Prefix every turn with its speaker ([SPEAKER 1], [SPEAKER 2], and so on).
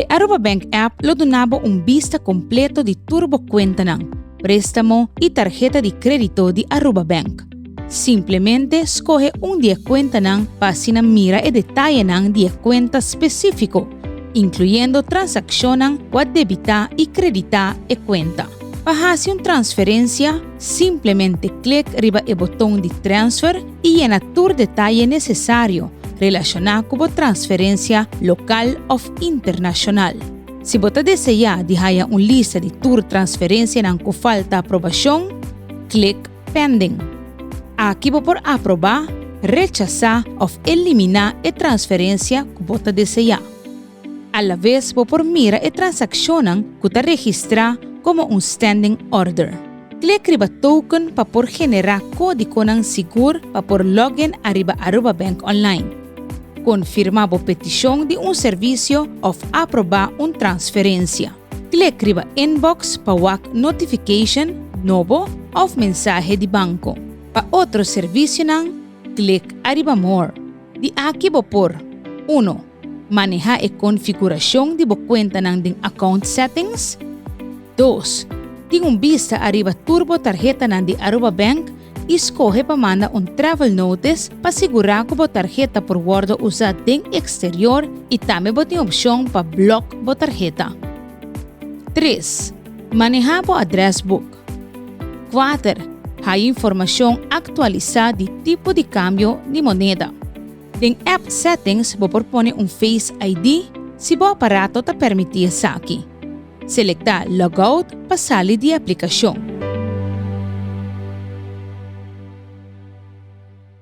[SPEAKER 1] Aruba Bank app lo duna bo un bista completo di tur bo cuentanan, prestamo y tarheta di credito di Aruba Bank. Simplemente scoge un di e cuentanan pa asina mira e detayenan di e cuenta specifico, incluyendo transaccionnan cu a debita y credita e cuenta. Pa haci un transferencia, simplemente click riba e boton di Transfer y yena tur detaye necesario relaciona cu bo transferencia local of internacional. Si bo ta desea di haya un lista di tur transferencianan cu falta aprobacion, click Pending. Aki bo por aproba, rechasa of elimina e transferencia cu bo ta desea. Alavez bo por mira e transaccionnan cu ta registra como un standing order. Click riba Token pa por genera codiconan sigur pa por login ariba Aruba Bank Online. Confirma bo peticion di un servicio of aproba un transferencia. Click riba Inbox pa wak notification nobo of mensahe di banco. Pa otro servicionan, click ariba More. Di aki bo por, 1. Maneha e configuracion di bo cuentanan den Account Settings. 2. Tin un bista ariba tur bo tarhetanan di Aruba Bank y scoge pa manda un Travel Notice pa sigura cu bo tarheta por wordo usa den exterior y tambe bo tin opcion pa block bo tarheta. 3. Maneha bo address book. 4. Haya informacion actualisa di tipo di cambio di moneda. Den App Settings bo por pone un Face ID si bo aparato ta permiti esaki. Selecta Logout pa sali di e aplicacion.